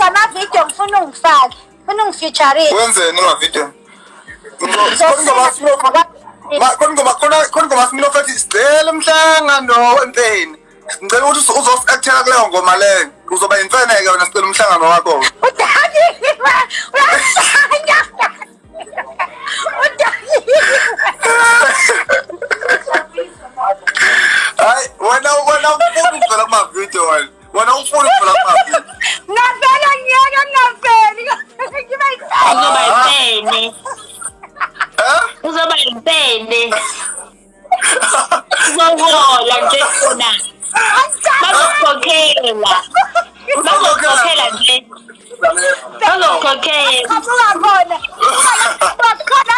Ama-video ngifuna ungifake, ngifuna ungifeaturise. Wenzeni ma-video? Khona ingoma khona khona ingoma similo fethi sicela umhlangano wemfeni. Ngicela ukuthi uzosi-actela kuleyo ngoma leyo. Uzoba yimfene-ke wena sicela umhlangano wakho. Udakiwe, uyahlanya. Udakiwe. Hayi wena wena ufuna ukuvela kuma-video wena. Wena ufuna ukuvela kuma-video. Ngavela ngiyeke ngingaveli. Ngiba Uzoba yimfene. Eh? Uzoba yimfene. Uzohola nje khona. Bazokukhokhela. Bazokukhokhela nje. Bazokukhokhela. Qhamuka khona. Bakhona.